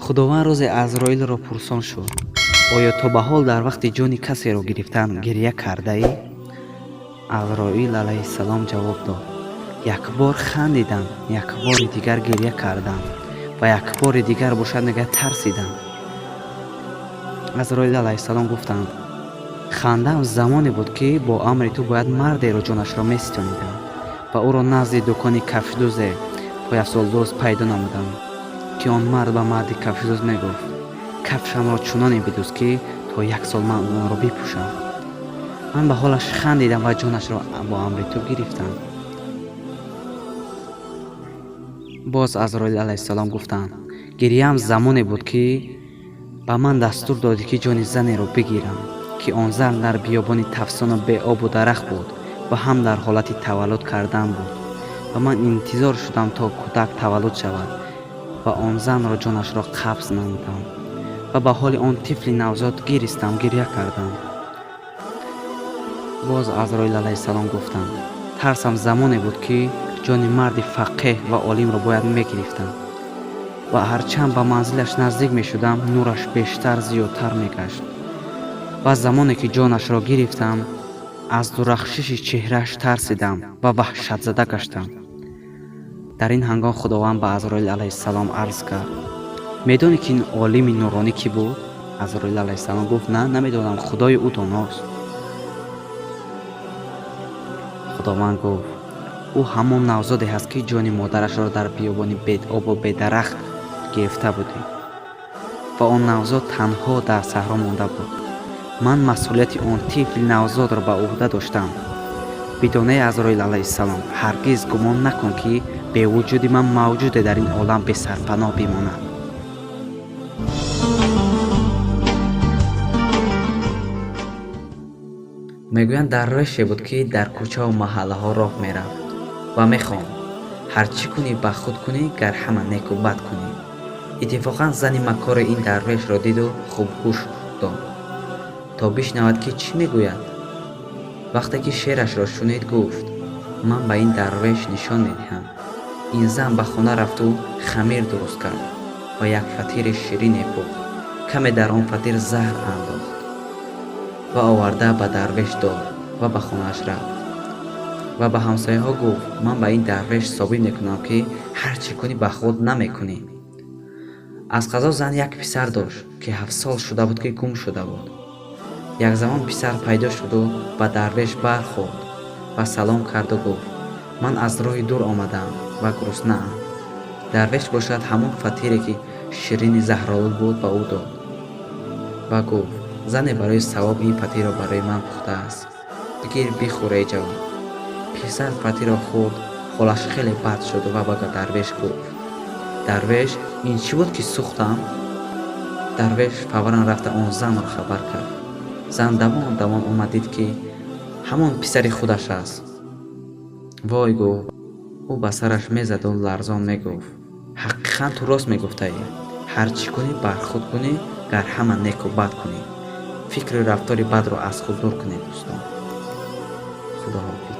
Худованд рӯзе Азроилро пурсон шуд: оё то ба ҳол дар вақти ҷони касеро гирифтан гиря кардаӣ? Азроил алайҳиссалом ҷавоб дод: як бор хандидам, як бори дигар гиря кардам ва як бори дигар бошад, мегӯяд, тарсидам. Азроил алайҳиссалом гуфтанд: хандаам замоне буд, ки бо амри ту бояд мардеро ҷонашро меситонидам ва ӯро назди дукони кафшдӯзе пойафзолдӯз пайдо намудам, ки он мард ба марди кафшдӯз мегуфт: кафшамро чуноне бидӯз, ки то як сол ман онро бипӯшам. Ман ба ҳолаш хандидам ва ҷонашро бо амри ту гирифтам. Боз Азроил алайҳиссалом гуфтанд: гиряам замоне буд, ки ба ман дастур додӣ, ки ҷони занеро бигирам, ки он зан дар биёбони тафсону беобу дарахт буд ва ҳам дар ҳолати таваллуд кардан буд ва ман интизор шудам, то кӯдак таваллуд шавад ва он занро ҷонашро қабз намудам ва ба ҳоли он тифли навзод гиристам, гиря кардам. Боз Азроил алайҳиссалом гуфтанд: тарсам замоне буд, ки ҷони марди фақеҳ ва олимро бояд мегирифтам ва ҳарчанд ба манзилаш наздик мешудам, нураш бештар зиёдтар мегашт ва замоне ки ҷонашро гирифтам, аз дурахшиши чеҳрааш тарсидам ва ваҳшатзада гаштам. Дар ин ҳангом Худованд ба Азроил алайҳиссалом арз кард: медонӣ, ки ин олими нуронӣ кӣ буд? Азроил алайҳиссалом гуфт: на, намедонам, Худои ӯ доност. Худованд гуфт: ӯ ҳамон навзоде ҳаст, ки ҷони модарашро дар биёбони беобу бедарахт гирифта будӣ ва он навзод танҳо дар саҳро монда буд. Ман масъулияти он тифли навзодро ба ӯҳда доштам. Бидонай, Азроил алайҳиссалом, ҳаргиз гумон накун, ки бевуҷуди ман мавҷуде дар ин олам бесарпаноҳ бимонад. Мегӯянд, дарвеше буд, ки дар кӯчаву маҳаллаҳо роҳ мерафт ва мехонд: ҳар чӣ кунӣ, ба худ кунӣ, гар ҳама неку бад кунӣ. Иттифоқан зани маккоре ин дарвешро диду хуб гӯш дод, то бишнавад, ки чӣ мегӯяд. Вақте ки шеърашро шунид, гуфт: ман ба ин дарвеш нишон медиҳам. Ин зан ба хона рафту хамир дуруст кард ва як фатири ширине пухт. Каме дар он фатир заҳр андохт ва оварда ба дарвеш дод ва ба хонааш рафт ва ба ҳамсояҳо гуфт: ман ба ин дарвеш собит мекунам, ки ҳар чӣ кунӣ, ба худ намекунӣ. Аз қазо зан як писар дошт, ки 7 сол шуда буд, ки гум шуда буд. Як замон писар пайдо шуду ба дарвеш бархӯрд ва салом карду гуфт: ман аз роҳи дур омадаам ва гуруснаам. Дарвеш бошад, ҳамон фатире, ки ширини заҳролуд буд, ба ӯ дод ва гуфт: зане барои савоб ин фатирро барои ман пухтааст, бигир, бихӯр, эй ҷавон. Писар фатирро хӯрд, ҳолаш хеле бад шуд ва ба дарвеш гуфт: дарвеш, ин чӣ буд, ки сӯхтам? Дарвеш фавран рафта он занро хабар кард. Зан давон давон омад, дид, ки ҳамон писари худаш аст. Вой, гуфт. Ӯ ба сараш мезаду ларзон мегуфт: ҳақиқан ту рост мегуфтаӣ, ҳар чӣ кунӣ, бар худ кунӣ, гар ҳама неку бад кунӣ. Фикру рафтори бадро аз худ дур кунед, дӯстон. Худо ҳофиз.